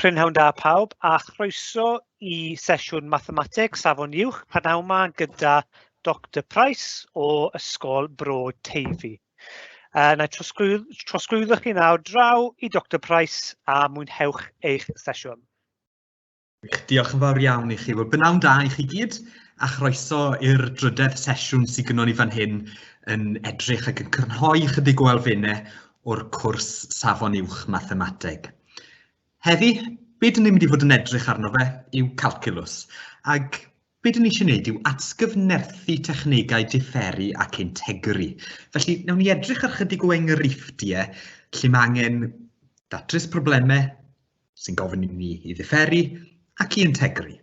Prynhawn da pawb a chroeso i sesiwn Mathemateg Safon Uwch prynhawn 'ma gyda Doctor Price o Ysgol Bro Teifi. Na i trosglwyddo chi nawr draw i Doctor Price a mwynhewch eich sesiwn. Gwych, diolch yn fawr iawn i chi. Wel, b'nawn da i chi gyd, a chroeso i'r drydedd sesiwn sydd gynnon ni fan hyn yn edrych ac yn crynhoi chydig o elfennau o'r cwrs Safon Uwch Mathemateg. Heddi, be dyn ni'n mynd i fod yn edrych arno fe yw calculus, ac be dyn ni eisiau gwneud yw atgyfnerthu technegau diferu ac integru. Felly, wnawn ni edrych ar chydig o enghreifftiau lle mae angen datrys problemau sy'n gofyn i ni i ddiferu ac i integru.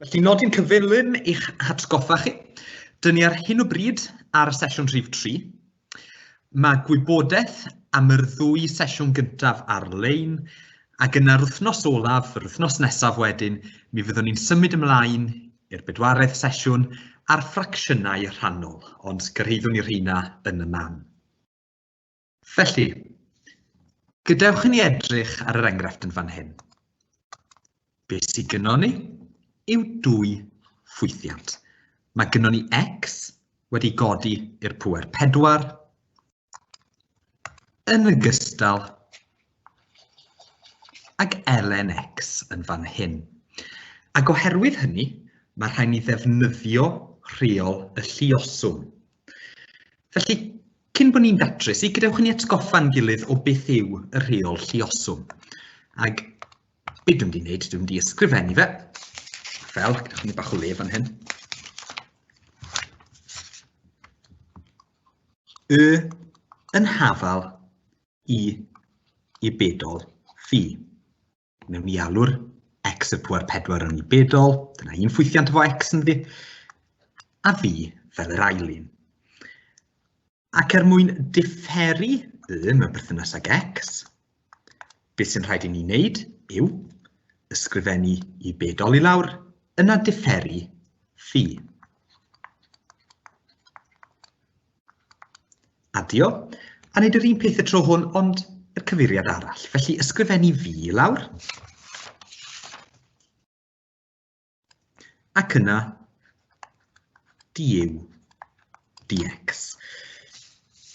Felly, nodyn cyflym i'ch hatgoffa chi. Dyn ni ar hyn o bryd ar y sesiwn rhif 3. Mae gwybodaeth am yr ddwy sesiwn gyntaf ar-lein, ac yna'r wythnos olaf, yr wythnos nesaf wedyn, mi fyddwn ni'n symud ymlaen i'r bedwaredd sesiwn ar ffracsiynau rhannol, ond cyrhaeddwn ni rheina yn y man. Felly, gadewch i ni edrych ar yr enghraifft yn fan hyn. Be sydd gynnon ni yw dwy ffwythiant. Mae gynnon ni x wedi godi i'r pŵer 4 yn ogystal ag ln x yn fan hyn. Ac oherwydd hynny, mae rhaid ni ddefnyddio rheol y lluoswm. Felly, cyn bod ni'n datrys i, gadewch i ni atgoffa'n gilydd o beth yw y rheol lluoswm. Ac be dwi'n mynd i wneud, dwi'n mynd i ysgrifennu fe, fel, gadewch i ni bach o le fan hyn. Y yn hafal i i bedol fi. Wnewn ni alw'r x y pŵer 4 yn bedol, dyna un ffwythiant efo x ynddi, a fi fel yr ail un. Ac er mwyn diferu y mewn perthynas ag x, beth sy'n rhaid i ni wneud yw ysgrifennu i bedol i lawr, yna diferu phi. Adio, a wneud yr un peth y tro hwn, ond i'r cyfeiriad arall. Felly ysgrifennu fi i lawr. Ac yna du dx.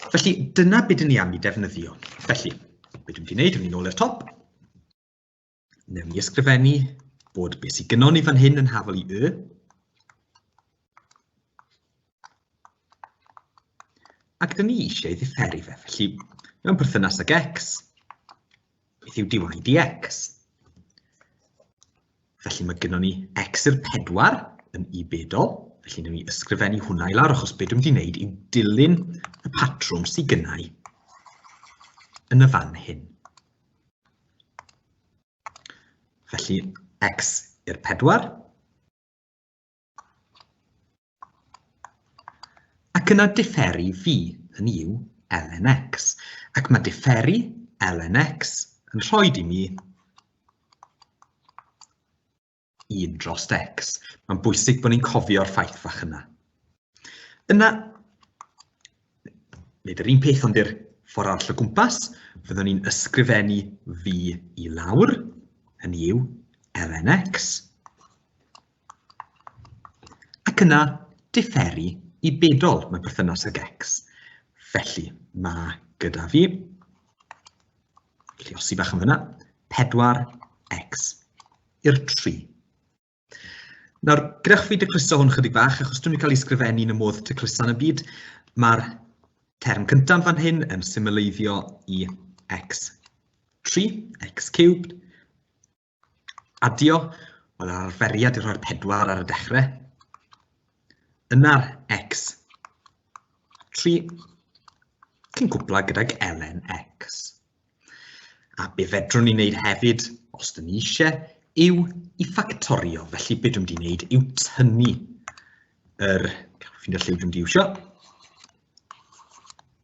Felly dyna beth dyn ni am i defnyddio. Felly, beth dwi'n mynd i wneud, dwi'n mynd nôl i'r top. Newn ni ysgrifennu bod beth sydd gynnon ni fan hyn yn hafal i y. Ac dyn ni eisiau ddifferu fe, felly mewn perthynas ag x, beth yw dy dx? Felly mae gynnon ni x i'r 4 yn i bedol, felly newn ni ysgrifennu hwnna i lawr, achos beth dwi'n mynd i wneud yw dilyn y patrwm sydd gynnau yn y fan hyn. Felly, x i'r 4. Ac yna diferu v, hynny yw ln x. Ac mae diferu ln x yn rhoi i mi 1 dros x. Mae'n bwysig bod ni'n cofio'r ffaith fach yna. Yna, nid yr un peth ond i'r ffordd arall o gwmpas, fyddwn ni'n ysgrifennu v i lawr, hynny yw ln x, ac yna diferu i bedol mewn perthynas ag x. Felly, mae gyda fi Lluosi bach yn fyna. 4x i'r 3. Nawr, gadewch fi dacluso hwn chydig bach, achos dwi'n cael ei sgrifennu yn y modd taclusa yn y byd. Mae'r term cyntaf fan hyn yn symleiddio i x3, x cubed. Adio, wel yr arferiad i rhoi'r 4 ar y dechrau. Yna'r x 3 cyn cwpla gydag ln x. A be fedrwn ni wneud hefyd, os dyn ni eisiau, yw i ffactorio. Felly be dwi'n mynd i wneud yw tynnu yr, ffeindio lliw dwi'n mynd i iwsio,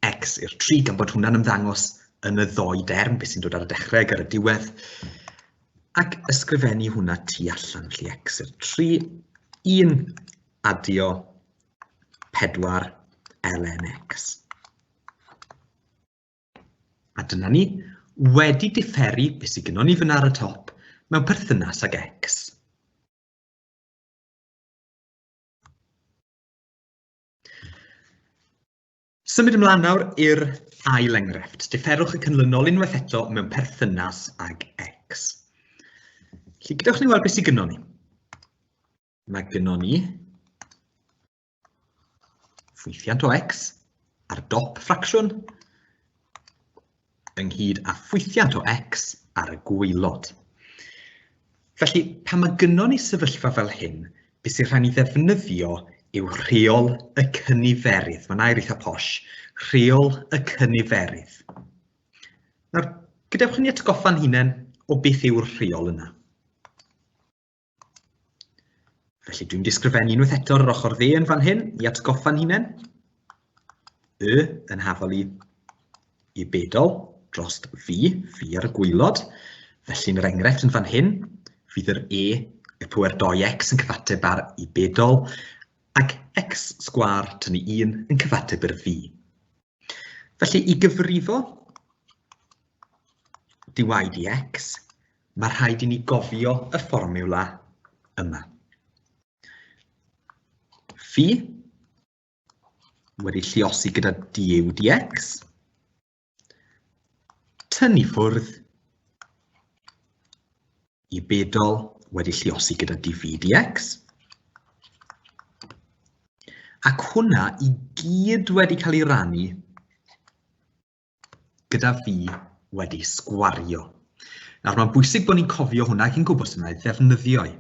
x i'r 3, gan bod hwnna'n ymddangos yn y ddoi derm, beth sy'n dod ar y dechrau ac ar y diwedd, ac ysgrifennu hwnna tu allan, felly x i'r 3, 1 adio 4 ln x. A dyna ni, wedi diferu beth sydd gynnon ni fyna ar y top mewn perthynas ag x. Symud ymlaen nawr i'r ail enghraifft. Diferwch y canlynol unwaith eto mewn perthynas ag x. Felly, gadewch ni weld beth sydd gynnon ni. Mae gynnon ni ffwythiant o x ar dop ffracsiwn ynghyd â ffwythiant o x ar y gwaelod. Felly, pan mae gynnon ni sefyllfa fel hyn, beth sy'n rhaid ni ddefnyddio yw rheol y cyniferydd. Mae'n air eitha posh. Rheol y cyniferydd. Nawr, gadewch i ni atgoffa'n hunain o beth yw'r rheol yna. Felly dwi'n disgrifennu unwaith eto ar yr ochr dde yn fan hyn i atgoffa'n hunain. Y yn hafal i bedol dros fi, fi ar y gwaelod. Felly yn yr enghraifft yn fan hyn, fydd yr e i'r pwer 2x yn cyfateb ar i bedol, ac x sgwâr tynnu 1 yn cyfateb i'r fi. Felly i gyfrifo dy dx, mae rhaid i ni gofio y fformiwla yma. Phi wedi lluosi gyda du dx, tynnu ffwrdd i bedol wedi lluosi gyda dv dx, ac hwnna i gyd wedi cael ei rannu gyda fi wedi sgwario. Nawr mae'n bwysig bod ni'n cofio hwnna ac yn gwybod sut mae ddefnyddio i.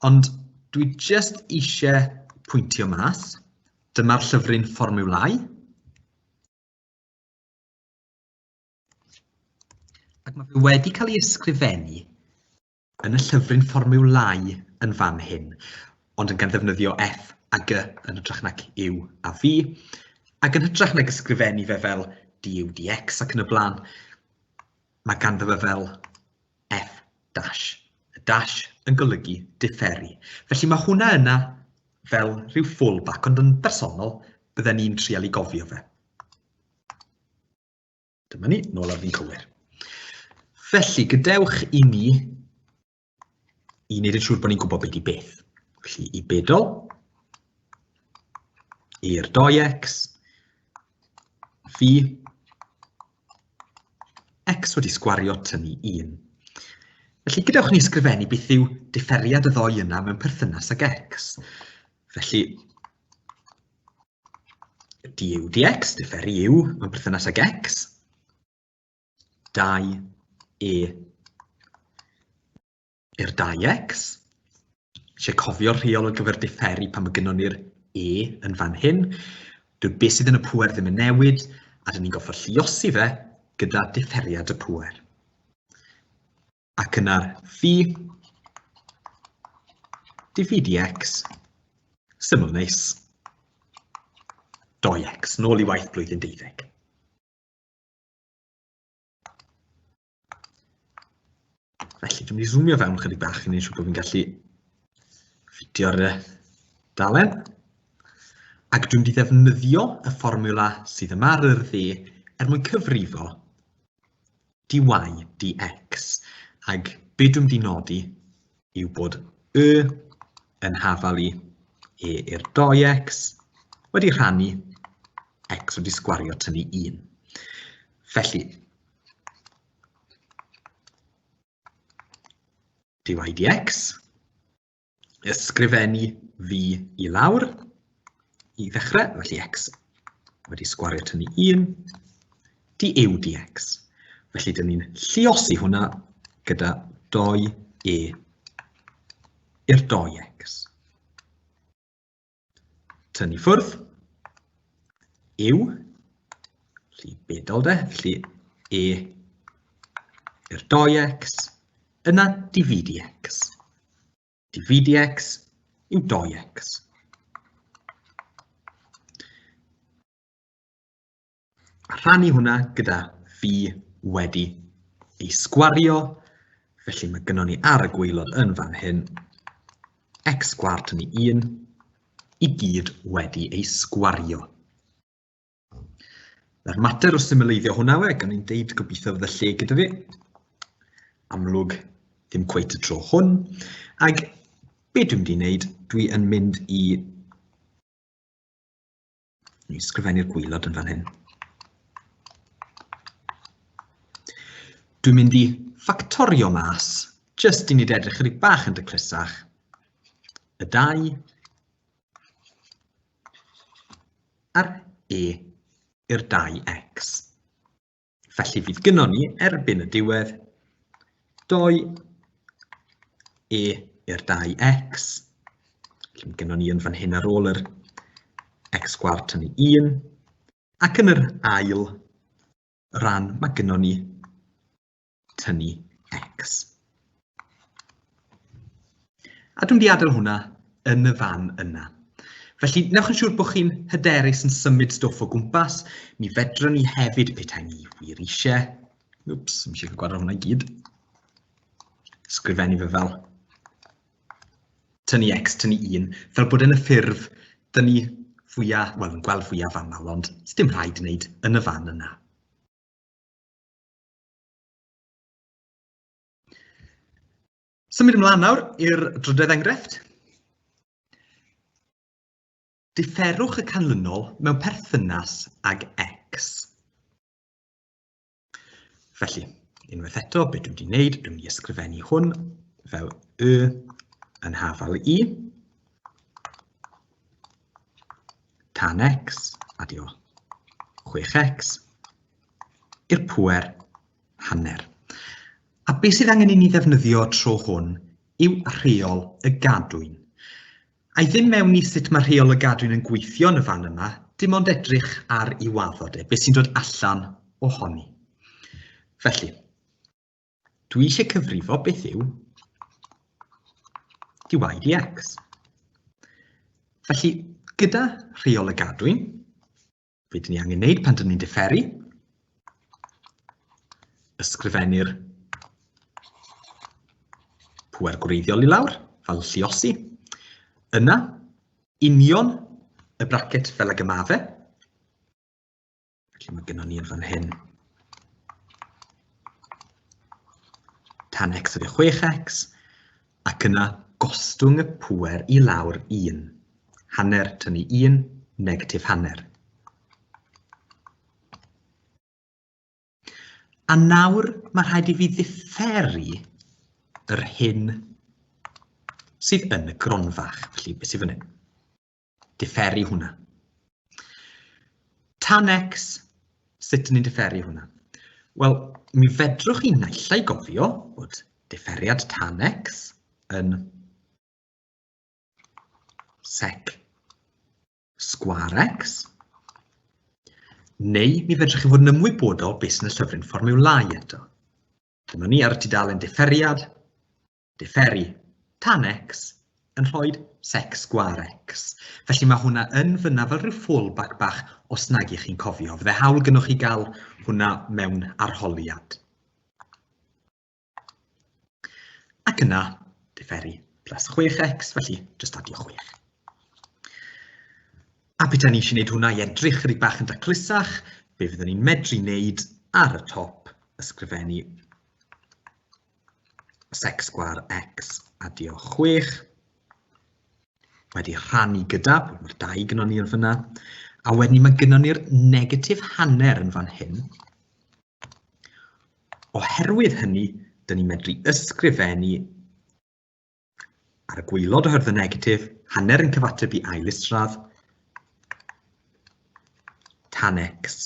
Ond dwi jyst eisiau pwyntio mas, dyma'r llyfryn fformiwlau. Ac mae fe wedi cael ei ysgrifennu yn y llyfryn fformiwlau yn fan hyn, ond yn gan ddefnyddio F a G yn hytrach nag U a V, ac yn hytrach nag ysgrifennu fe fel du dx ac yn y blaen, mae ganddo fe fel F dash. Y dash yn golygu diferu. Felly mae hwnna yna fel rhyw fallback, ond yn bersonol, bydden ni'n trial i gofio fe. Dyma ni, nôl ar fi'n cywir. Felly, gadewch i ni i wneud yn siŵr bod ni'n gwybod beth i beth. Felly, i bedol, i'r 2x, fi, x wedi sgwario tynnu 1. Felly, gadewch ni ysgrifennu beth yw diferiad y ddoi yna mewn perthynas ag x. Felly, du dx, diferu u mewn perthynas ag x, 2 e i'r 2x. Eisiau cofio'r rheol ar gyfer diferu pan mae gynnon ni'r e yn fan hyn. Dyw'r beth sydd yn y pŵer ddim yn newid, a dyn ni'n gorfod lluosi fe gyda diferiad y pŵer. Ac yna'r phi dv dx, syml neis, 2x, nôl i waith blwyddyn deuddeg. Felly, dwi'n mynd i zoomio fewn chydig bach i wneud siŵr bod fi'n gallu ffitio'r dalen. Ac dwi'n mynd i ddefnyddio y fformiwla sydd yma ar yr dde er mwyn cyfrifo dy dx. Ac be dwi'n mynd i nodi yw bod y yn hafal i e i'r 2x wedi rhannu x wedi sgwario tynnu 1. Felly, dy dx ysgrifennu fi i lawr i ddechrau, felly x wedi sgwario tynnu 1, du dx. Felly, dyn ni'n lluosi hwnna gyda 2e i'r 2x. Tynnu ffwrdd, yw, felly bedol de, felly e i'r 2x, yna dv dx. dv dx yw 2x. A rhannu hwnna gyda fi wedi ei sgwario, felly mae gynnon ni ar y gwaelod yn fan hyn x sgwâr tynnu 1 i gyd wedi ei sgwario. Nawr mater o symleiddio hwnna we, gan i'n deud gobeithio fydd y lle gyda fi. Amlwg, ddim cweit y tro hwn. Ag be dwi'n mynd i wneud, dwi yn mynd i Ni sgrifennu'r gwylod yn fan hyn. Dwi'n mynd i ffactorio mas, jyst i ni edrych chydig bach yn dyclusach, y 2 a'r e i'r 2x. Felly fydd gynnon ni erbyn y diwedd 2 e i'r 2x. Felly mae gynnon ni yn fan hyn ar ôl yr x sgwâr tynnu 1. Ac yn yr ail ran mae gynnon ni tynnu x. A dwi'n di adael hwnna yn y fan yna. Felly, newch yn siŵr bod chi'n hyderus yn symud stwff o gwmpas. Mi fedrwn ni hefyd, petai ni wir eisiau. Wps, ddim eisiau gwared hwnna i gyd. Sgrifennu fe fel tynnu x, tynnu 1, fel bod yn y ffurf dyn ni fwyaf, wel, yn gweld fwyaf aml, ond dim rhaid wneud yn y fan yna. Symud ymlaen nawr i'r drydedd enghraifft. Diferwch y canlynol mewn perthynas ag x. Felly, unwaith eto, beth dwi'n wedi wneud, dwi'n mynd i ysgrifennu hwn fel y yn hafal i tan x, adio 6x, i'r pŵer hanner. A beth sydd angen i ni ddefnyddio tro hwn yw rheol y gadwyn. A i ddim mewn i sut mae rheol y gadwyn yn gweithio yn y fan yma, dim ond edrych ar i waddod e, beth sy'n dod allan ohoni. Felly, dwi eisiau cyfrifo beth yw dy dx. Felly, gyda rheol y gadwyn, Be dyn ni angen wneud pan dyn ni'n diferu? Ysgrifennu'r pŵer gwreiddiol i lawr, fel lliosi. Yna, union y bracet fel ag y ma fe. Felly mae gennon ni yn fan hyn tan x ydy 6x, ac yna gostwng y pŵer i lawr 1. Hanner tynnu 1, negatif hanner. A nawr mae rhaid i fi ddifferu yr hyn sydd yn y gronfach. Felly, beth sydd fan hyn? Diferu hwnna. Tan x, sut ni'n diferu hwnna? Wel, mi fedrwch chi naill ai gofio bod diferiad tan x yn sec sgwâr x, neu mi fedrwch chi fod yn ymwybodol beth sy'n y llyfryn fformiwlau eto. Dyma ni ar y tudalen diferiad, diferu tan x yn rhoi sec sgwâr x. Felly mae hwnna yn fyna fel rhyw fallback bach os nag ych chi'n cofio. Fydde hawl gynnwch chi gael hwnna mewn arholiad. Ac yna, diferu plus 6x, felly jyst adio 6. A petai ni eisiau gwneud hwnna i edrych chydig bach yn daclusach, be fyddwn ni'n medru wneud ar y top, ysgrifennu sec sgwâr x adio 6 wedi rhannu gyda, mae'r dau gynnon ni yn fyna, a wedyn mae gynnon ni'r negatif hanner yn fan hyn. Oherwydd hynny, dyn ni'n medru ysgrifennu ar y gwaelod oherwydd y negatif, hanner yn cyfateb i ail isradd, tan x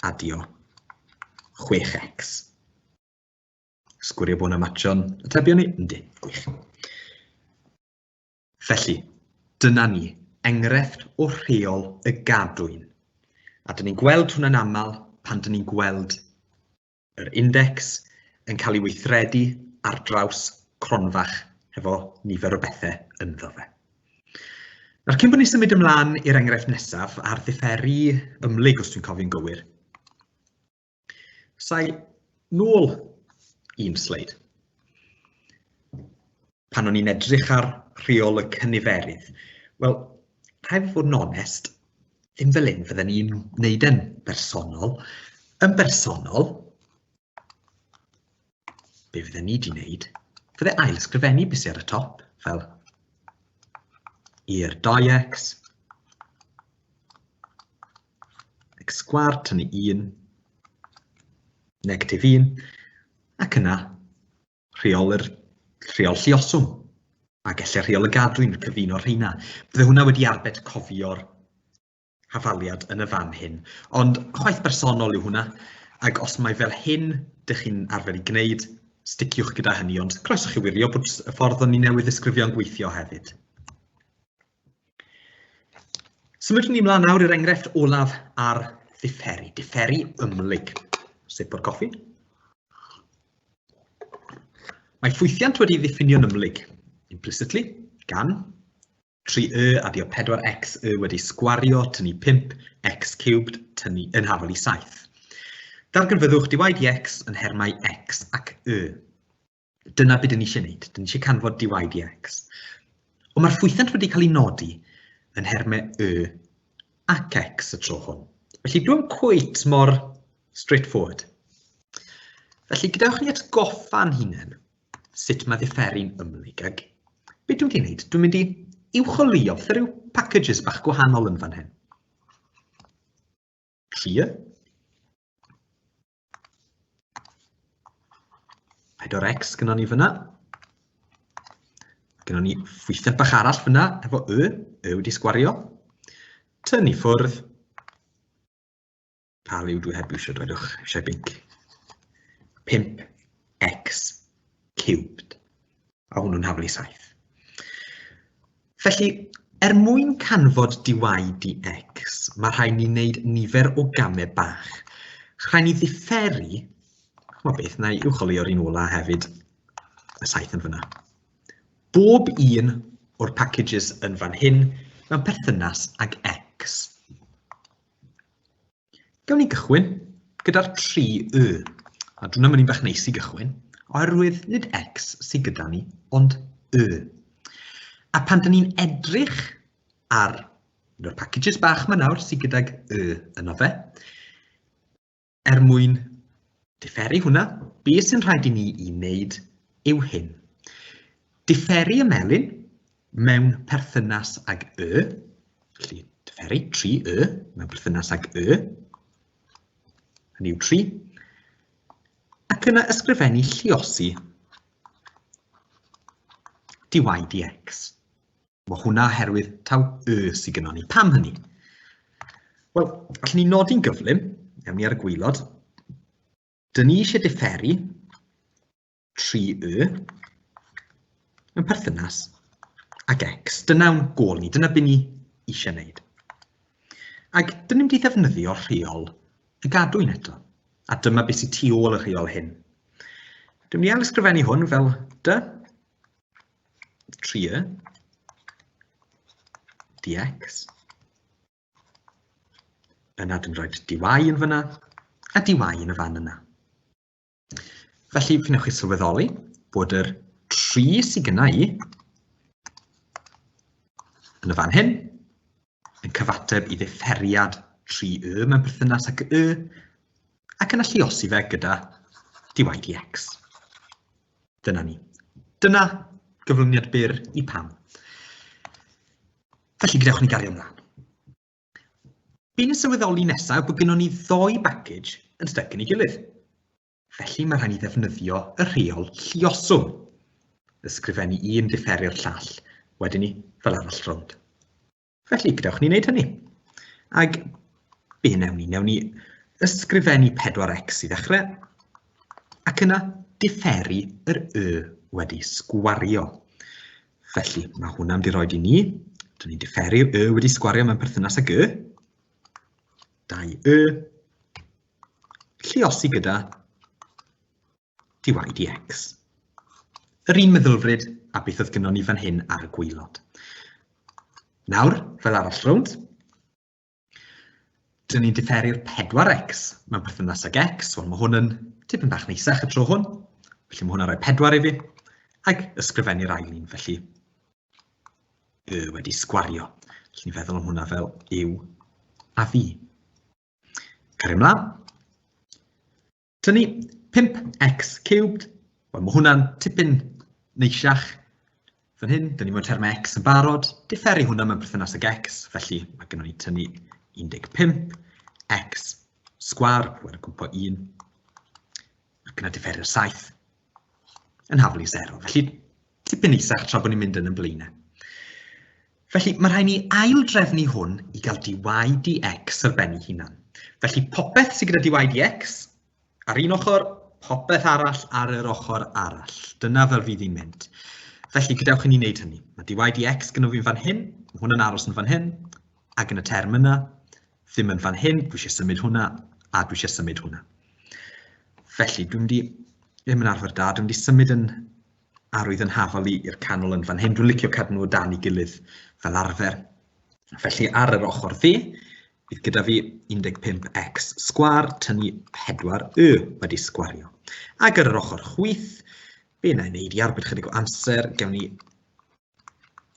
adio 6x. Sgwrio bod yna matcho'n atebion ni? Yndi, gwych. Felly, dyna ni, enghraifft o rheol y gadwyn. A dyn ni'n gweld hwnna'n aml pan dyn ni'n gweld yr index yn cael ei weithredu ar draws cronfach hefo nifer o bethau ynddo fe. Nawr, cyn bod ni'n symud ymlaen i'r enghraifft nesaf, ar ddifferu ymhlyg os dwi'n cofio'n gywir, Sai nôl un sleid. Pan o'n i'n edrych ar rheol y cyniferydd, wel, rhaid fi fod yn onest, Ddim fel hyn fydden ni'n wneud e'n bersonol. Yn bersonol, be fydden ni wedi wneud, fydde ail ysgrifennu beth sydd ar y top, fel i'r 2x, x sgwar tynnu 1, negatif 1, ac yna rheol yr rheol lluoswm, a gellir rheol y gadwyn cyfuno'r rheina. Bydde hwnna wedi arbed cofio'r hafaliad yn y fan hyn. Ond chwaith bersonol yw hwnna, ac os mae fel hyn dych chi'n arfer i gwneud, sticiwch gyda hynny, ond croeso chi wirio bod y ffordd o'n ni newydd ddisgrifio'n gweithio hefyd. Symudwn ni mlaen nawr i'r enghraifft olaf ar ddifferu, diferu ymhlyg. Sip o'r coffi. Mae ffwythiant wedi ddiffinio'n ymhlyg, implicitly, gan 3y adio 4x y wedi sgwario tynnu 5x cubed tynnu yn hafal i 7. Darganfyddwch dy dx yn nhermau x ac y. Dyna beth dyn ni eisiau gwneud, dyn ni eisiau canfod dy dx. Ond mae'r ffwythiant wedi cael ei nodi yn nhermau y ac x y tro hwn. Felly dwi'n cweit mor straightforward. Felly gadewch ni atgoffa'n hunain sut mae ddifferu'n ymhlyg. Ac be dwi'n mynd i wneud? Dwi'n mynd i uwcholeuo fatha rhyw packages bach gwahanol yn fan hyn. 3. 4x gyda ni fyna. Gyda ni ffwythiant bach arall fyna efo y, y wedi sgwario. Tynnu ffwrdd. Pa liw dwi heb eisiau dwedwch, eisiau binc. 5x cubed. A hwnnw'n haflu 7. Felly, er mwyn canfod dy dx, mae rhaid ni wneud nifer o gamau bach. Rhaid ni ddifferu, chymod beth, na i uwcholeuo'r un ola hefyd, y 7 yn fyna. Bob un o'r packages yn fan hyn mewn perthynas ag x. Gawn ni gychwyn gyda'r 3y. A dwi'n mynd i'n bach neis i gychwyn, oherwydd nid x sydd gyda ni, ond y. A pan dyn ni'n edrych ar un o'r packages bach yma nawr sydd gydag y yno fe, er mwyn diferu hwnna, be sy'n rhaid i ni i wneud yw hyn. Diferu y melyn mewn perthynas ag y, felly diferu 3y mewn perthynas ag y, hynny yw 3, ac yna ysgrifennu lluosi dy dx. Mae hwnna oherwydd taw y sydd gynnon ni. Pam hynny? Wel, allwn ni nodi'n gyflym, ewn ni ar y gwaelod, dyn ni eisiau diferu 3y mewn perthynas ag x. Dyna'n gôl ni, dyna beth ni eisiau wneud. Ac dyn ni'n mynd i ddefnyddio rheol y gadwyn eto. A dyma beth sydd tu ôl y rheol hyn. Dwi'n mynd i ail-ysgrifennu hwn fel dy 3y dx. Yna dwi'n rhoi dy yn fyna a dy yn y fan yna. Felly, fe wnewch chi sylweddoli bod yr 3 sydd gyda i yn y fan hyn yn cyfateb i ddifferiad 3y mewn perthynas ag y, ac yn alluosi fe gyda dy dx. Dyna ni. Dyna gyflwyniad byr i pam. Felly, gadewch ni gario ymlaen. Be ni'n sylweddoli nesaf yw bod gynnon ni ddou backage yn styc yn ei gilydd. Felly mae rhaid ni ddefnyddio y rheol lluoswm. Ysgrifennu un diferu'r llall, wedyn ni fel arall rownd. Felly, gadewch ni wneud hynny. Ag be wnewn ni? Wnewn ni ysgrifennu 4x i ddechrau, ac yna diferu yr y wedi sgwario. Felly, mae hwnna'n mynd i roed i ni. Dyn ni'n diferu y wedi sgwario mewn perthynas ag y. 2 y. Lluosi gyda dy dx. Yr un meddylfryd a beth oedd gynnon ni fan hyn ar y gwaelod. Nawr, fel arall rownd, Dyn ni'n diferu'r 4x mewn perthynas ag x, wel mae hwn yn tipyn bach neisach y tro hwn, felly mae hwnna'n rhoi 4 i fi, ac ysgrifennu'r ail un, felly y wedi sgwario. Felly ni'n feddwl am hwnna fel yw a fi. Cario ymlaen. Tynnu 5x cubed, wel mae hwnna'n tipyn neisiach. Fan hyn, dyn ni mewn termau x yn barod, diferu hwnna mewn perthynas ag x, felly mae gennym ni tynnu 15 x sgwar, pwer yn cwmpo 1, ac yna diferu'r 7 yn haflu i 0. Felly, tipyn neisach tra bod ni'n mynd yn y blaenau. Felly, mae rhaid ni ail-drefnu hwn i gael dy dx ar ben ei hunan. Felly, popeth sydd gyda dy dx ar un ochr, popeth arall ar yr ochr arall. Dyna fel fydd hi'n mynd. Felly, gadewch i ni wneud hynny. Mae dy dx gyda fi'n fan hyn, mae hwnna'n aros yn fan hyn, ac yn y term yna, ddim yn fan hyn, dwi eisiau symud hwnna, a dwi eisiau symud hwnna. Felly, dwi'n mynd i, ddim yn arfer da, dwi'n mynd i symud yn arwydd yn hafal i i'r canol yn fan hyn. Dwi'n licio cadw nhw o dan ei gilydd fel arfer. Felly ar yr ochr dde, bydd gyda fi 15x sgwar tynnu 4y wedi sgwario. Ac ar yr ochr chwith, be na i wneud i arbed chydig o amser, gewn ni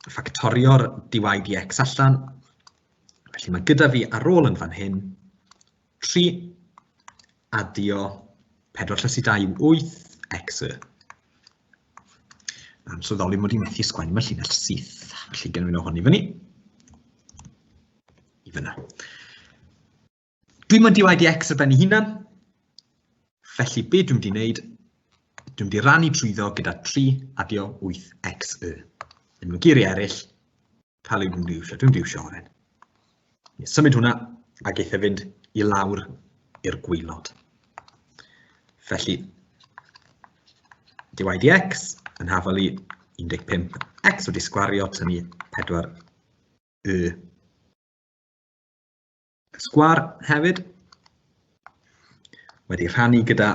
ffactorio'r dy dx allan. Felly mae gyda fi ar ôl yn fan hyn 3 adio 4 llysu 2 yw 8 x y. Am sylweddoli mod i'n methu sgwennu mewn llinell syth, felly gen i hwn i fyny. I fyna. Dwi'n mynd i dx ar ben ei hunan, felly be dwi'n mynd i wneud, dwi'n mynd i rannu trwyddo gyda 3 adio 8 x y. Mewn geiriau eraill, Pa liw dwi'n mynd i iwsio? Dwi'n mynd i iwsio oren. Symud hwnna a geith e fynd i lawr i'r gwaelod. Felly, dy dx yn hafal i 15 x wedi sgwario tynnu 4 y sgwar hefyd wedi rhannu gyda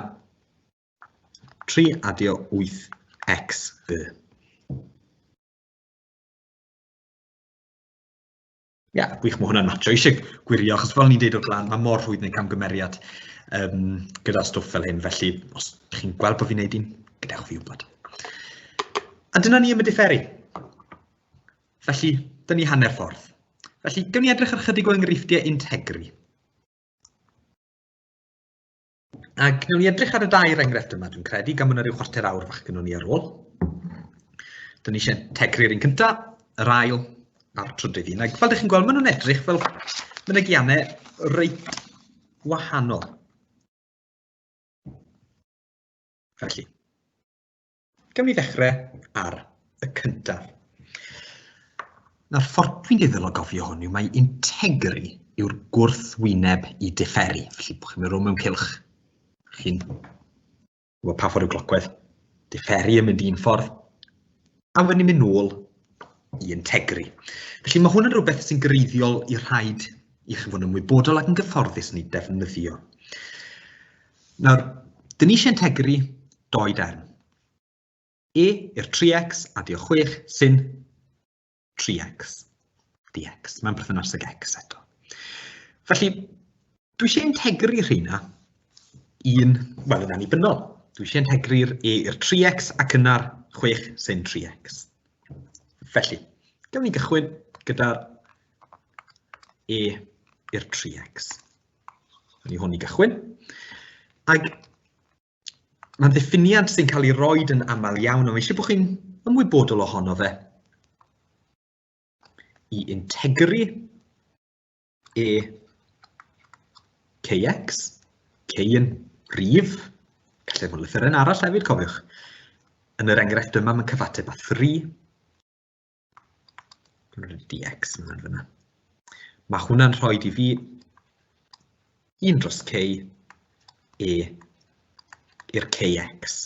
3 adio 8 x y. Ie, yeah, gwych, mae hwnna'n matcho. Eisiau gwirio, achos fel ni'n deud o'r blaen, mae mor rhwydd wneud camgymeriad gyda stwff fel hyn, felly os chi'n gweld bod fi'n neud un, gadewch fi wybod. A dyna ni am y diferu. Felly, dyna ni hanner ffordd. Felly, gawn ni edrych ar chydig o enghreifftiau integri. Ac wnawn ni edrych ar y dair enghraifft yma, dwi'n credu, gan bod yna rhyw chwarter awr fach gynnon ni ar ôl. Dyn ni eisiau integru'r un cyntaf, yr ail a'r trydydd un. Ac fel ydych chi'n gweld, maen nhw'n edrych fel mynegiannau reit wahanol. Felly, Gawn ni ddechrau ar y cyntaf. Nawr, ffordd dwi'n dueddol o gofio hwn yw mai integru yw'r gwrthwyneb i diferu. Felly, bod chi'n mynd rownd mewn cylch, chi'n gwybod pa ffordd yw glocwedd, diferu yn mynd un ffordd, a wedyn ni'n mynd nôl i integru. Felly mae hwn yn rhywbeth sy'n greiddiol i rhaid i chi fod yn ymwybodol ac yn gyfforddus yn ei defnyddio. Nawr, dyn ni eisiau integru doi derm. E i'r 3x adio 6 sy'n 3x dx. Mae'n perthynas ag x eto. Felly, dwi eisiau integru rheina un, wel, yn annibynnol. Dwi eisiau integru'r e i'r 3x ac yna'r 6 sy'n 3x. Felly, gawn ni gychwyn gyda'r e i'r 3x. Ni hwn i gychwyn. Ac mae'n ddiffiniad sy'n cael ei roed yn aml iawn, ond mae eisiau bod chi'n ymwybodol ohono fe. I integru e kx, k yn rif, gallai fod lythyren arall hefyd, cofiwch. Yn yr enghraifft yma, mae'n cyfateb â 3. dx yn fyna. Mae hwnna'n rhoi i fi 1 dros k e i'r kx.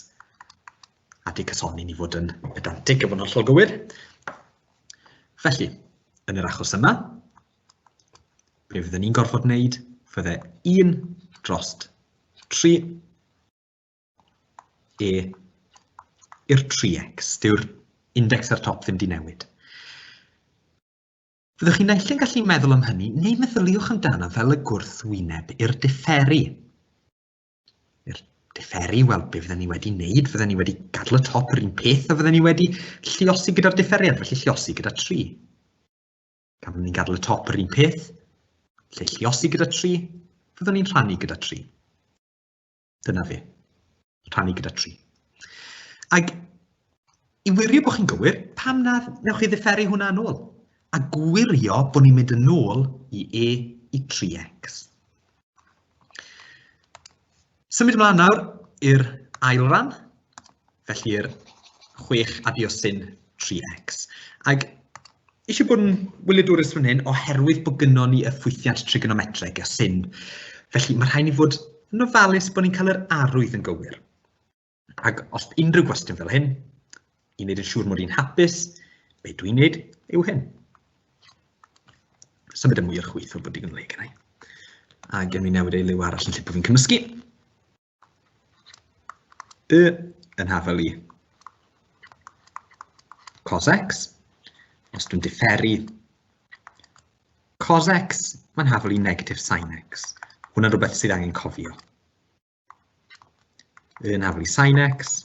A di cysoni ni fod yn pedantig efo yn hollol gywir. Felly, yn yr achos yma, be fydden ni'n gorfod wneud fydde 1 dros 3 e i'r 3x. Dyw'r index ar top ddim di newid. Fyddwch chi naill yn gallu meddwl am hynny, neu meddyliwch amdano fel y gwrthwyneb i'r diferu. I'r diferu, wel, be fydden ni wedi wneud? Fydden ni wedi gadael y top yr un peth a fydden ni wedi lluosi gyda'r diferiad, felly lluosi gyda 3. Gan fod ni'n gadael y top yr un peth, Lle lliosi gyda 3, fyddwn ni'n rhannu gyda 3. Dyna fe. Rhannu gyda 3. Ac i wirio bod chi'n gywir, pam na wnewch chi ddifferu hwnna yn ôl? A gwirio bod ni'n mynd yn ôl i e i 3x. Symud ymlaen nawr i'r ail ran, felly'r 6 adio sin 3x. Ac eisiau bod yn wyliadwrus fan hyn oherwydd bod gynnon ni y ffwythiant trigonometreg, y sin. Felly mae rhaid ni fod yn ofalus bod ni'n cael yr arwydd yn gywir. Ac os unrhyw gwestiwn fel hyn, i wneud yn siŵr mod i'n hapus, be dwi'n wneud yw hyn. Symud y mwy o'r chwith fel bod digon o le gennau. A gen mi newid ei liw arall yn lle bod fi'n cymysgu. Y yn hafel i cos x. Os dwi'n diferu cos x, mae'n hafel i negatif sin x. Hwna'n rhywbeth sydd angen cofio. Yn hafel i sin x.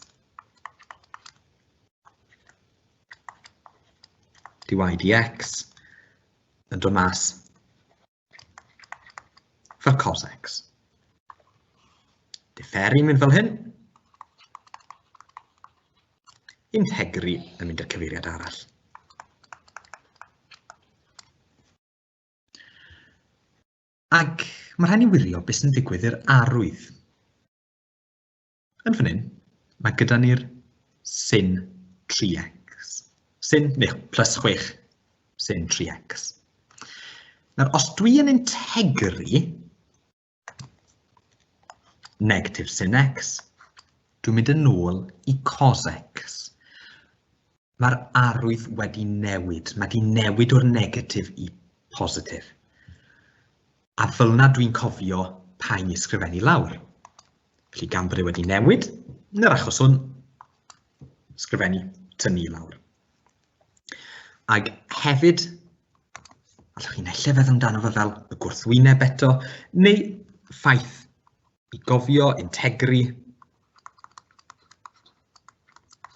Dy dx yn dod mas fel cos x. Diferu mynd fel hyn. Integru yn mynd i'r cyfeiriad arall. Ac mae rhaid ni wirio beth sy'n digwydd i'r arwydd. Yn fan hyn, mae gyda ni'r sin 3x. Sin, neu plus 6, sin 3x. Nawr, os dwi yn integru negatif sin x, dwi'n mynd yn ôl i cos x. Mae'r arwydd wedi newid. Mae wedi newid o'r negatif i positif. A fel yna dwi'n cofio pa un i ysgrifennu lawr. Felly gan bod e wedi newid, yn yr achos hwn, ysgrifennu tynnu i lawr. Ac hefyd, allwch chi naill ai feddwl amdano fe fel y gwrthwyneb eto, neu ffaith i gofio, integru,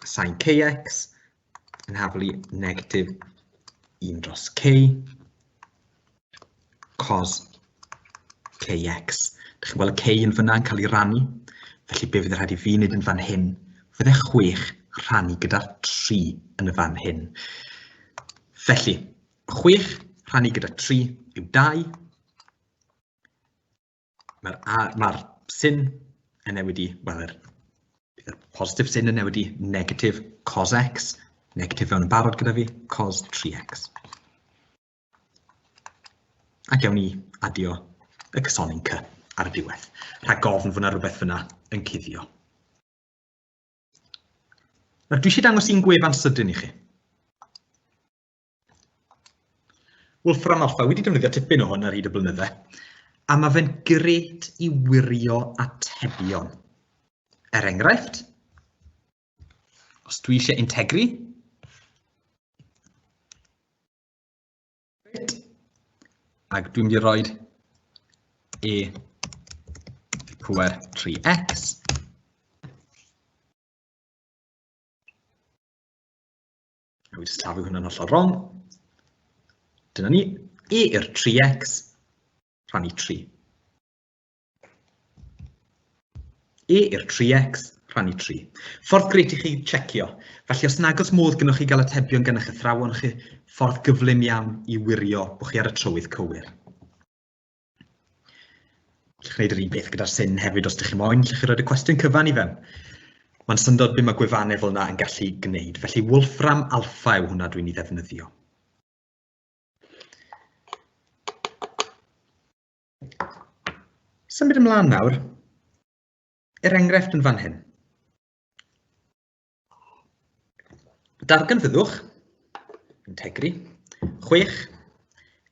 sin kx yn haflu negatif 1 dros k cos kx. Dych chi'n gweld y k yn fyna yn cael ei rannu, felly be fydd rhaid i fi wneud yn fan hyn, fydde 6 rhannu gyda'r 3 yn y fan hyn. Felly, 6 rhannu gyda 3 yw 2. Mae'r ma sin yn newid i, wel, yr, bydd yr positif sin yn newid i negatif cos x, negatif fewn yn barod gyda fi, cos 3x. Ac ewn ni adio y cysonyn c ar y diwedd, rhag ofn fod yna rhywbeth fyna yn cuddio. Nawr, dwi eisiau dangos un gwefan sydyn i chi. Wolfram Alpha, wedi defnyddio tipyn o hwn ar hyd y blynydde, a mae fe'n gret i wirio atebion. Er enghraifft, os dwi eisiau integru, Ac dwi'n mynd i roi e pwer 3x. Dwi wedi sillafu hwnna'n hollol wrong. Dyna ni, e i'r 3x rhannu 3. E i'r 3x rhannu 3. Ffordd grêt i chi checio. Felly os nag oes modd gynnwch chi gael atebion gan eich athrawon chi, ffordd gyflym iawn i wirio bod chi ar y trywydd cywir. Allwch chi wneud yr un peth gyda'r sin hefyd os ydych chi moyn, allwch chi roed y cwestiwn cyfan i fewn. Mae'n syndod beth mae gwefannau fel yna yn gallu gwneud. Felly Wolfram Alpha yw hwnna dwi'n ei ddefnyddio. Symud ymlaen nawr, er enghraifft yn fan hyn. Darganfyddwch, integru, 6,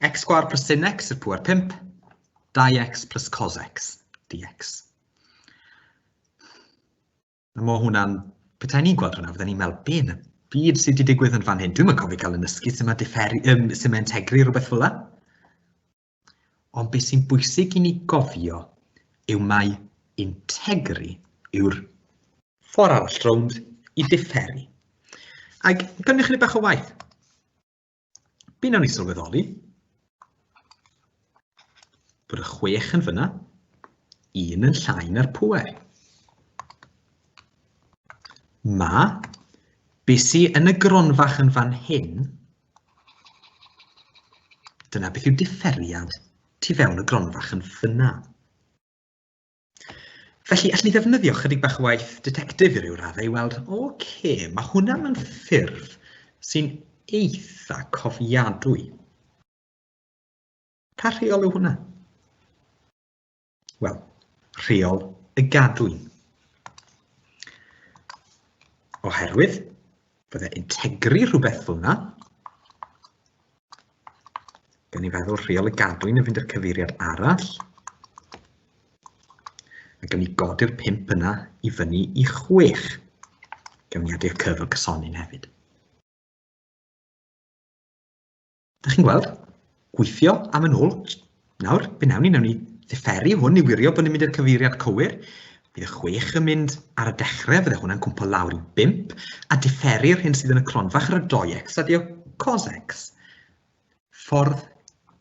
x sgwâr plus sin x i'r pŵer 5, 2x plus cos x dx. Mae hwnna'n... Petai ni'n gweld hwnna, fydden ni'n meddwl, be yn y byd sydd wedi digwydd yn fan hyn? Dwi'm yn cofio cael yn nysgu sut mae diferu, sut mae integru rhywbeth fel 'na. Ond beth sy'n bwysig i ni gofio yw mai integru yw'r ffordd arall rownd i diferu. Ac gawn ni chydig bach o waith. Be wnawn ni sylweddoli? bod y 6 yn fyna, 1 yn llai na'r pŵer. Mae be sy yn y gronfach yn fan hyn, dyna beth yw diferiad tu fewn y gronfach yn fyna. Felly, allwn ni ddefnyddio chydig bach o waith detectif i ryw raddau i weld, oce, okay, mae hwnna mewn ffurf sy'n eitha cofiadwy. Pa rheol yw hwnna? Wel, rheol y gadwyn. Oherwydd, bydde integru rhywbeth fel yna, Gan i feddwl rheol y gadwyn yn fynd i'r cyfeiriad arall. A gan i godi'r 5 yna i fyny i 6. Gawn ni adio cyf y cysonyn hefyd. Da chi'n gweld? Gweithio am yn ôl. Nawr, be nawn ni? Nawn ni ddifferu hwn i wirio bod ni'n mynd i'r cyfeiriad cywir. Bydd y 6 yn mynd ar y dechrau, fydde hwnna'n cwmpo lawr i 5, a diferu'r hyn sydd yn y cronfach ar y 2x adio cos x. Ffordd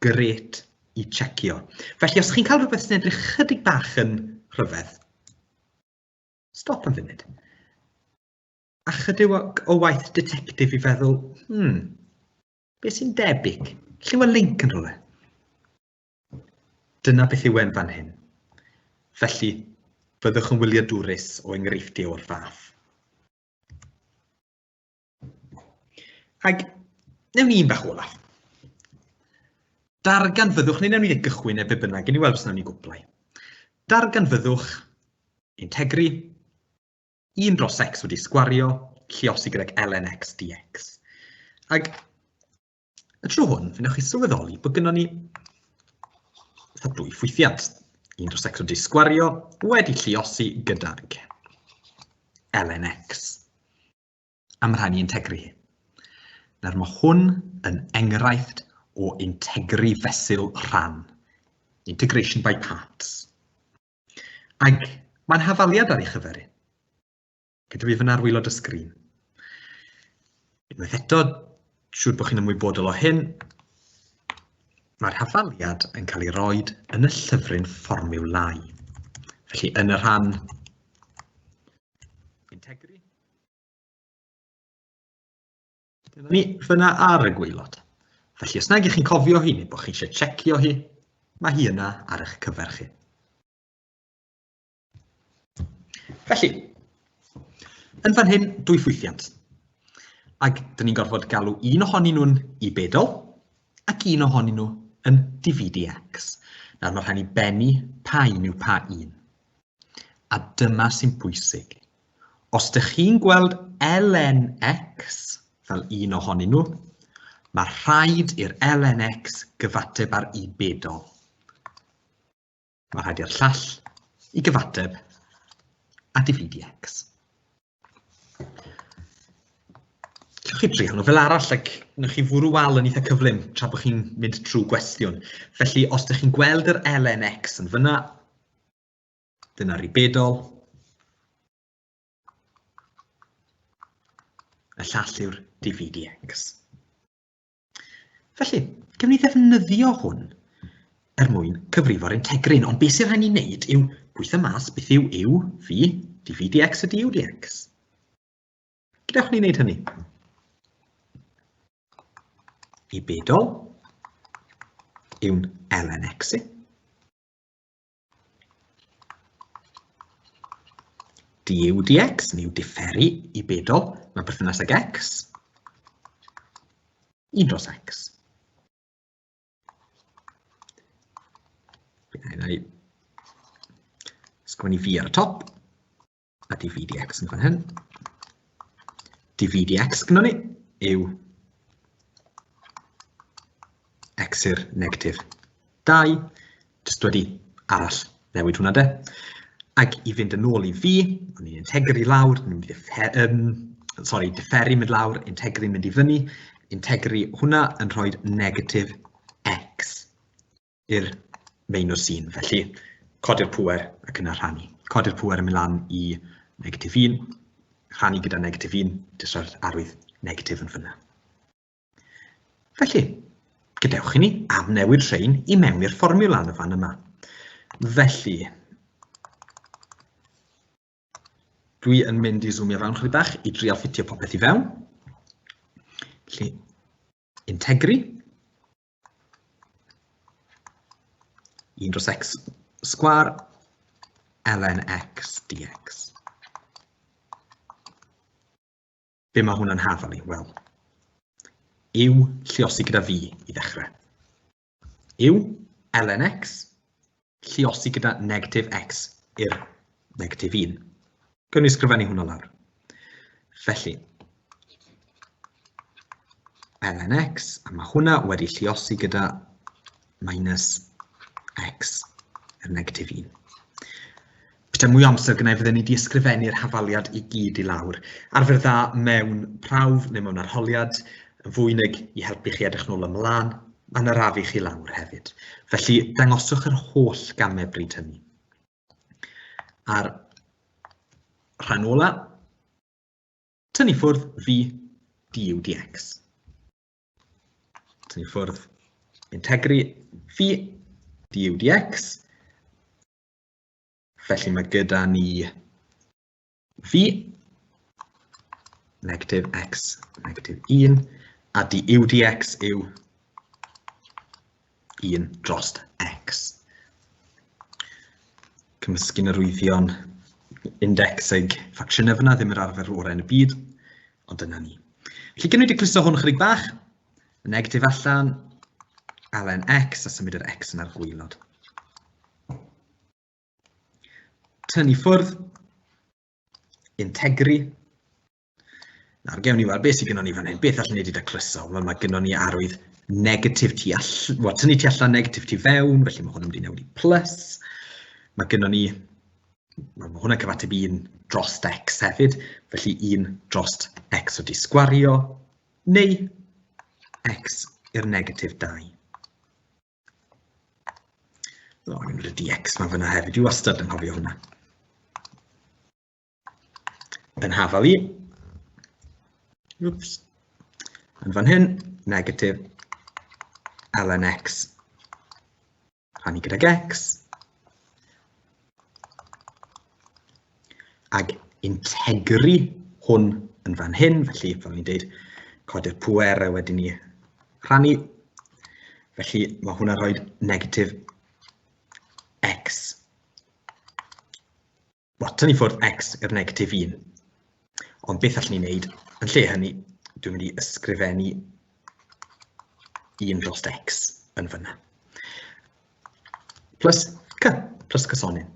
gret i checio. Felly, os chi'n cael rhywbeth sy'n edrych chydig bach yn rhyfedd, stop am funud. A chydig o waith detectif i feddwl, beth sy'n debyg? Lle mae link yn rhywle? Dyna beth yw e'n fan hyn. Felly, byddwch yn wyliadwrus o enghreifftiau o'r fath. Ac newn ni un bach olaf. Darganfyddwch, neu newn ni gychwyn e be bynnag, i ni weld os newn ni gwblhau. Darganfyddwch integru 1 dros x wedi sgwario, lluosi gydag ln x dx. Ac Y tro hwn, fe wnewch chi sylweddoli bod gynnon ni fatha dwy ffwythiant. 1 dros x wedi sgwario wedi lluosi gydag ln x. A mae rhaid ni integru hi. Nawr mae hwn yn enghraifft o integru fesul rhan. Integration by parts. Ac mae'n hafaliad ar ei chyfer hi. Gyda fi fyna ar waelod y sgrin. Unwaith eto, siŵr bod chi'n ymwybodol o hyn, mae'r hafaliad yn cael ei roed yn y llyfryn fformiwlau. Felly yn y rhan integru, dyna ni fyna ar y gwaelod. Felly os nag ych chi'n cofio hi neu bod chi eisiau checio hi, mae hi yna ar eich cyfer chi. Felly, yn fan hyn, dwy ffwythiant. Ac dyn ni'n gorfod galw un ohonyn nhw'n i bedol ac un ohonyn nhw yn dvdx. Nawr mae rhaid ni bennu pa un yw pa un. A dyma sy'n bwysig. Os dych chi'n gweld lnx fel un ohonyn nhw, mae rhaid i'r lnx gyfateb ar i bedol. Mae rhaid i'r llall i gyfateb a dvdx. Cewch chi drio nhw fel arall ac newch chi fwrw wal yn eitha cyflym tra bod chi'n mynd trwy gwestiwn. Felly, os ydych chi'n gweld yr lnx yn fyna, dyna'r ribedol. Y llall yw'r dvdx. Felly, gewn ni ddefnyddio hwn er mwyn cyfrifo'r integrin, ond beth sydd rhaid ni wneud yw gweithio mas beth yw u, v, dv dx a du dx. Gadewch ni wneud hynny. I bedol yw'n ln x i. Du dx, neu diferu i bedol, mewn perthynas ag x, 1 dros x. Bydd i sgwennu fi ar y top, a dv dx yn fan hyn. dv dx gyda ni yw x i'r negatif 2, jyst wedi arall newid hwnna de. Ac i fynd yn ôl i fi, o'n i'n integru lawr, ni'n mynd i sorry, diferu mynd lawr, integru mynd i fyny, integru hwnna yn rhoi negatif x i'r minus 1. Felly, codi'r pŵer ac yna rhannu. Codi'r pŵer yn mynd lan i negatif 1, rhannu gyda negatif 1, jyst rhoi'r arwydd negatif yn fyna. Felly, Gadewch i ni amnewid rhain i mewn i'r fformiwla yn y fan yma. Felly, dwi yn mynd i zoomio fewn chydig bach i drial ffitio popeth i fewn. Felly, integru. 1 dros x sgwar ln x dx. Be mae hwnna'n hafal i? Wel, yw lliosi gyda fi i ddechrau. Yw ln x lliosi gyda negatif x i'r negatif 1. Gawn ni ysgrifennu hwnna lawr. Felly, ln x, a mae hwnna wedi lliosi gyda minus x i'r negatif 1. Petai mwy o amser gynnau fydden ni wedi ysgrifennu'r hafaliad i gyd i lawr. Arfer dda mewn prawf neu mewn arholiad, yn fwy nag i helpu chi edrych nôl ymlaen, mae'n arafu chi lawr hefyd. Felly, dangoswch yr holl gamau bryd hynny. A'r rhan ola, tynnu ffwrdd v du dx. Tynnu ffwrdd integru v du dx. Felly mae gyda ni v negatif x negatif 1, a du dx yw 1 dros x. Cymysgu'n arwyddion indexig ffracsiynau fyna, ddim yr arfer orau yn y byd, ond dyna ni. Felly gynnu wedi clusto hwn chydig bach, y negatif allan, ln x a symud yr x yn ar gwaelod. Tynnu ffwrdd, integru. Nawr, gewn ni weld beth sydd gennon ni fan hyn, beth allwn ni wedi dacluso. Wel, mae gennon ni arwydd negatif tu allan, wel, tynnu tu allan, negatif tu fewn, felly mae hwn yn mynd i newid i plus. Mae gennon ni, mae hwnna'n cyfateb 1 dros x hefyd, felly 1 dros x wedi sgwario, neu x i'r negatif 2. O, angen y dx mae fyna hefyd, dwi wastad yn cofio hwnna. Yn hafal i. Whoops. Yn fan hyn, negatif ln x rhannu gydag x. Ag integru hwn yn fan hyn, felly fel ni'n dweud, codi'r pwer a wedyn ni rhannu. Felly mae hwnna'n rhoi negatif x. Wel, tynnu ffwrdd x i'r negatif 1. Ond beth allwn ni wneud yn lle hynny, dwi'n mynd i ysgrifennu 1 dros x yn fyna. Plus c, plus cysonyn.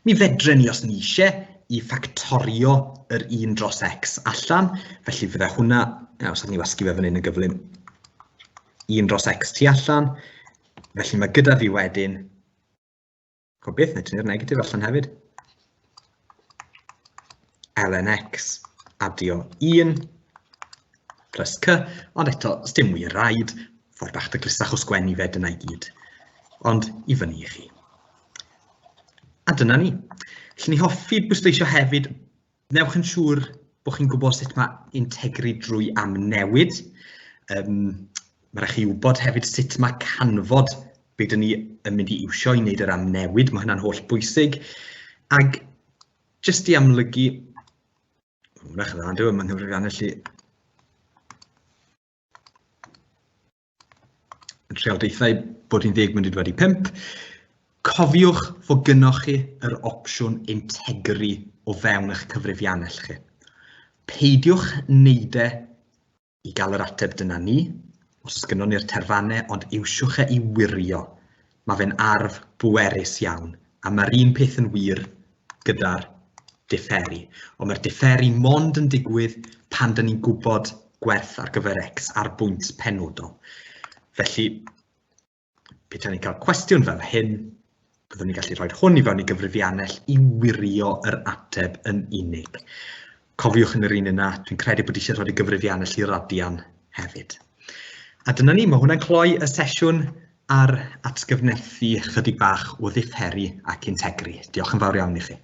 Mi fedren ni os ni eisiau i ffactorio yr 1 dros x allan, felly fydde hwnna, os ni wasgu fe fan hyn yn gyflym, 1 dros x tu allan, felly mae gyda fi wedyn, go beth, neu tynnu'r negatif allan hefyd, ln x adio 1 plus c, ond eto, sdim wir raid, ffordd bach daclusach o sgwennu fe, dyna i gyd. Ond i fyny i chi. A dyna ni. Felly ni hoffi bwysleisio hefyd, newch yn siŵr bod chi'n gwybod sut mae integru drwy amnewid. Um, mae rhaid chi wybod hefyd sut mae canfod be dyn ni yn mynd i iwsio i wneud yr amnewid, mae hynna'n holl bwysig. Ag jyst i amlygu, hwnna'ch dda, dwi'n mynd nghyfrifiannell i yn trial deutha i bod hi'n ddeg munud wedi pump. Cofiwch fod gynnoch chi yr opsiwn integru o fewn eich cyfrifiannell chi. Peidiwch wneud e i gael yr ateb dyna ni, os oes gynnon ni'r terfannau, ond iwsiwch e i wirio. Mae fe'n arf bwerus iawn, a mae'r un peth yn wir gyda'r diferu. Ond mae'r diferu mond yn digwydd pan dyn ni'n gwybod gwerth ar gyfer x ar bwynt penodol. Felly, petai ni'n cael cwestiwn fel hyn, byddwn ni'n gallu rhoi hwn i fewn i gyfrifiannell i wirio yr ateb yn unig. Cofiwch yn yr un yna, dwi'n credu bod eisiau rhoi y gyfrifiannell i radian hefyd. A dyna ni, mae hwnna'n cloi y sesiwn ar atgyfnerthu chydig bach o ddifferu ac integru. Diolch yn fawr iawn i chi.